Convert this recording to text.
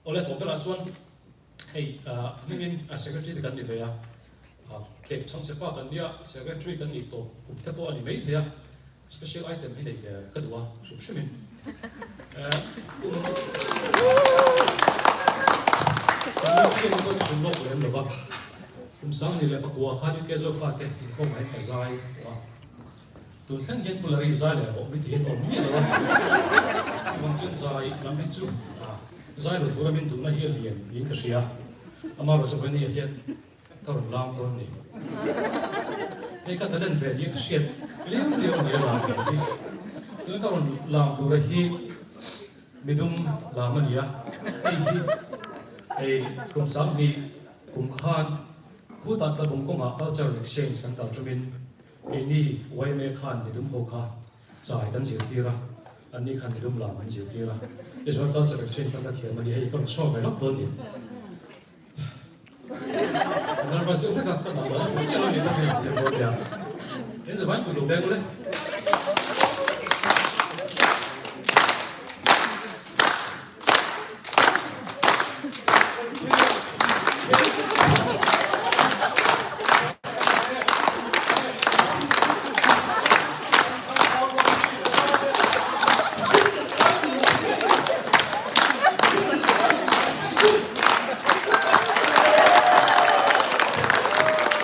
Awle tawh berah chuan hei hmingin secretary te kan ni ve a, kep chhangchhe pa kan nia, secretary kan nih tawh kum te pawh a ni mai thei a, special item hi nei ve ka duh a hrim hrimin. Kum kum lawk lem lova, kum 2000 leh pakua khan UK Zofa te inkhawmah hian ka zai tawh a. Tun thleng hian Pu Larry zai leh rawh mi tiin awm miah lo a, chuvang chuan zai lam hi chu zai lo tura min duhna hi a lian niin ka hria. Amaherawh chu Vania hian ka rawn lam dawn a ni. Hei ka talent ve nia ka hriat liau liau a ni a lam tur hi. Tuna ka rawn lam tura hi midum lam a ni a, hei hi hei kum 2000 kum khan khutah Tlabung kawngah cultural exchange kan kal ṭumin Keini yma khan midum ho kha chai kan zirtir a, anni khan midum lam an zirtir a. Tichuan culture exchange kha ka thiam a ni, hei ka rawn show ve lawk dawn ni. Ka nervous deuh hlek a, ka dah lo a, fuh chiah lo ni bawk hi, tia bawk nia. Engzavain kut lo beng ule.